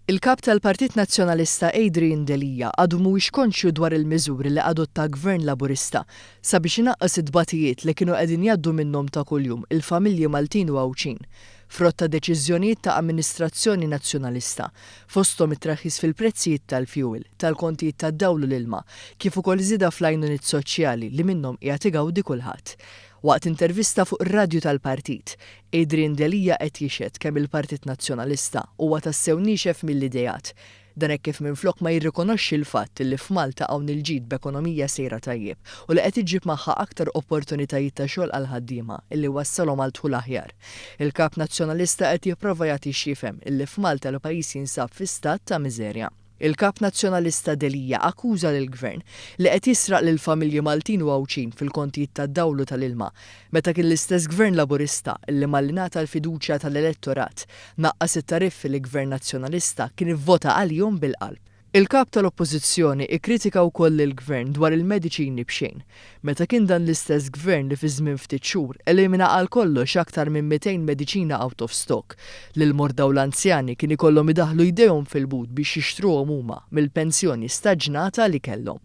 Il-Kap tal-Partit Nazzjonalista Adrian Delia għadu mhuwiex konxju dwar il-miżuri li adotta Gvern Laburista sabiex inaqqas it-tbatijiet li kienu qegħdin jgħaddu minnhom ta' kuljum il-familji Maltin u Għawdxin frott ta' deċiżjonijiet ta' amministrazzjoni Nazzjonalista, fosthom it-traħħis fil-prezzijiet tal-fjuwil, tal-kontijiet tad-dawl u l-ilma, kif ukoll żieda fl-għajnuniet soċjali li minnhom qiegħed igawdi kulħadd. Waqt intervista fuq ir-radju tal-partit, Adrian Delia qed jixhed kemm il-Partit Nazzjonalista huwa tassew niexef mill-ideat. Dan hekk kif minflok ma jirrikonoxxi l-fatt li f'Malta hawn il-ġid b'ekonomija sejra tajjeb u li qed iġġib magħha aktar opportunitajiet ta' xogħol għall-ħaddiema illi wassalhom għal dħul aħjar. Il-Kap Nazzjonalista qed jipprova jagħti x'jifhem illi f'Malta l-pajjiż jinsab fi stat ta' miżerja. Il-Kap Nazzjonalista Delia akkuża lill-Gvern li qed jisraq lill-familji Maltin u Għawdxin fil-kontijiet tad-dawl u tal-ilma, meta kien l-istess Gvern Laburista li malli ngħata l-fiduċja tal-elettorat, naqqas it-tariffi li Gvern Nazzjonalista kien ivvota għalihom bil-qalb. Il-Kap tal-Oppożizzjoni ikkritika wkoll lill-Gvern dwar il-mediċini b'xejn, meta kien dan l-istess Gvern li fi żmien ftit xhur elimina għal kollox aktar minn 200 mediċina out of stock li l-morda u l-anzjani kien ikollhom idaħħlu jdejhom fil-but biex jixtruhom huma mill-pensjoni staġnata li kellhom.